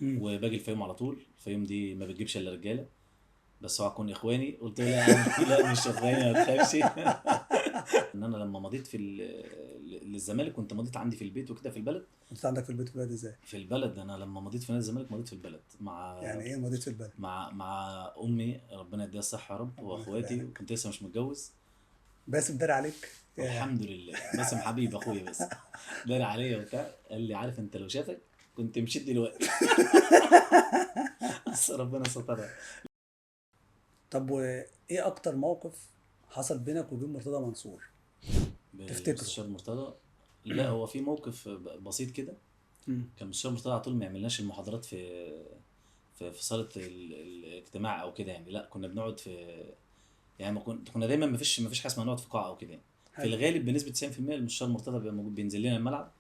وباجي الفيوم على طول. الفيوم دي ما بتجيبش الا رجاله، بس اوعى تكون اخواني. قلت له لا لا مش اخواني ما تخافش. ان انا لما مضيت في للزمالك كنت مضيت عندي في البيت وكده في البلد. كنت عندك في البيت في البلد ازاي؟ في البلد انا لما مضيت في نادي الزمالك مضيت في البلد مع، يعني ايه مضيت في البلد؟ مع امي ربنا يديها الصحة يا رب، واخواتي، وكنت لسه مش متجوز. باسم دار عليك؟ الحمد لله باسم حبيب اخويا، بس دار عليا وبتاع، قال لي عارف انت لو شافك كنت مشيت دلوقتي. بس ربنا سترها. طب وايه اكتر موقف حصل بينك وبين مرتضى منصور؟ تفتكره؟ مستشار مرتضى؟ لا هو في موقف بسيط كده. كان مستشار مرتضى على طول ما يعملناش المحاضرات في في صاله الاجتماع او كده يعني، لا كنا بنقعد في يعني كنا دايما ما فيش حاجة اسمها نقعد في قاعة او كده يعني. في الغالب بنسبة 90% المستشار مرتضى بيبقى موجود، بينزل لنا الملعب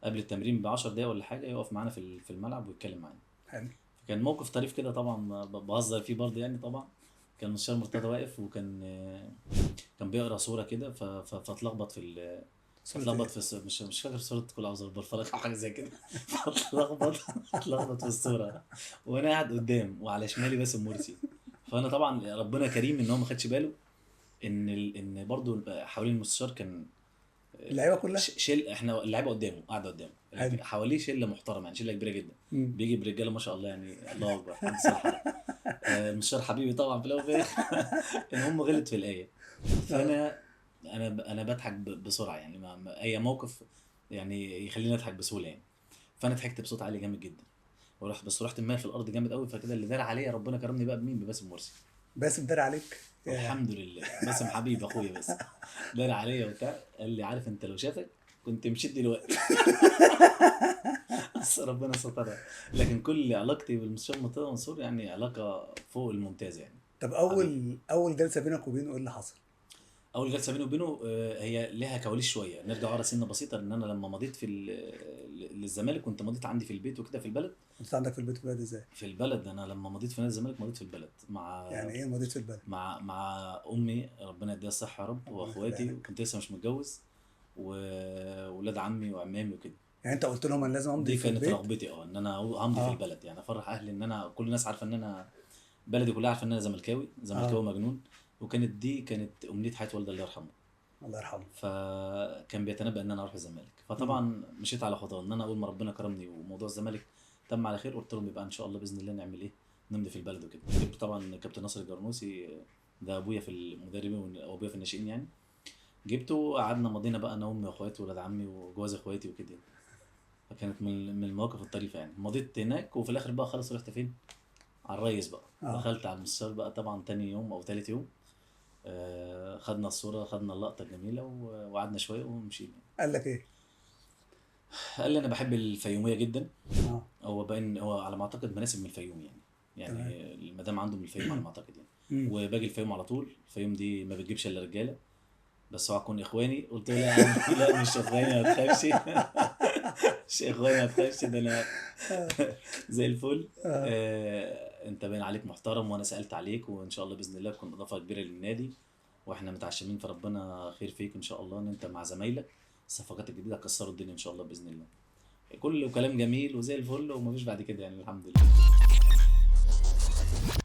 قبل التمرين ب 10 دقايق ولا حاجة، يقف معانا في الملعب ويتكلم معانا. حلو. كان موقف طريف كده طبعا بهزر فيه برضه يعني. طبعا كان المستشار مرتضى واقف وكان كان بيقرا صوره كده، فاتلخبط في اتلخبط في مش فاكر صوره كل عاوز بالفلق او حاجة زي كده. فاتلخبط في الصورة وانا قاعد قدام وعلى شمالي باسم مرسي. فانا طبعا ربنا كريم ان هو ما خدش باله ان برضه حوالين المستشار كان اللعيبة كلها شل، احنا اللعيبة قدامه قاعدة قدامه، حواليه شله محترمه يعني، شله كبيرة جدا. بيجي برجاله ما شاء الله يعني، الله اكبر حد صح. المستشار حبيبي طبعا في الاول ان هم غلط في الايه، فانا انا بضحك بسرعة يعني، ما اي موقف يعني يخليني اضحك بسهولة يعني. فانا ضحكت بصوت عالي جامد جدا، ورحت بس رحت مايل في الارض جامد قوي. فكده اللي دار عليا ربنا كرمني بقى بمين؟ بباسم مرسي. باسم دار عليك؟ الحمد لله باسم حبيب اخويا، بس دار عليا وبتاع، قال لي عارف انت لو شافك كنت مشيت دلوقتي. بس ربنا سترها. لكن كل علاقتي بالمستشار مرتضى منصور يعني علاقة فوق الممتازة يعني. طب اول جلسه بينك وبينه ايه اللي حصل؟ اول جلسه بيني وبينه هي لها كواليس شوية، نرجع ورا سنة بسيطة. ان انا لما مضيت في للزمالك كنت مضيت عندي في البيت وكده في البلد. كنت عندك في البيت في البلد ازاي؟ في البلد انا لما مضيت في نادي الزمالك مضيت في البلد مع، يعني ايه مضيت في البلد؟ مع امي ربنا يديها الصحة يا رب، واخواتي، وكنت لسه مش متجوز، وولاد عمي وعمامي وكده. يعني انت قلت لهم انا لازم امضي في البيت؟ دي كانت رغبتي ان انا امضي في البلد يعني، افرح اهلي ان انا كل الناس عارفه ان انا بلدي كلها عارفه ان انا زملكاوي مجنون. وكانت دي كانت امنية حياة والدي الله يرحمه. الله يرحمه. فكان بيتنبأ ان انا اروح الزمالك، فطبعا مشيت على خطاه ان انا اول ما ربنا كرمني وموضوع الزمالك تم على خير قلت لهم يبقى ان شاء الله باذن الله نعمل ايه، نمضي في البلد وكده. جبت طبعا كابتن ناصر الجرنوسي، ده ابويا في المدربين وابويا في الناشئين يعني، جبته وقعدنا مضينا بقى انا وامي واخواتي واولاد عمي وجواز اخواتي وكده. فكانت من المواقف الطريفة يعني. مضيت هناك وفي الاخر بقى خلاص رحت فين؟ على الريس بقى. دخلت على المستشار بقى طبعا تاني يوم او تالت يوم، خدنا الصورة، خدنا اللقطة الجميلة، وقعدنا شوية ومشينا. قال لك ايه؟ قال لي انا بحب الفيوميه جدا. هو باين هو على ما اعتقد مناسب من الفيوم يعني المدام عنده من الفيوم على ما اعتقد يعني. وباجي الفيوم على طول. الفيوم دي ما بتجيبش الا رجاله، بس اوعى تكون اخواني. قلت له لا لا مش اخواني ما تخافش. مش اخواني ما تخافش، ده انا زي الفل. انت باين عليك محترم وانا سالت عليك، وان شاء الله باذن الله تكون اضافه كبيرة للنادي، واحنا متعشمين في ربنا خير فيك ان شاء الله، ان انت مع زمايلك الصفقات الجديدة كسروا الدنيا ان شاء الله باذن الله. كله كلام جميل وزي الفل ومفيش بعد كده يعني، الحمد لله.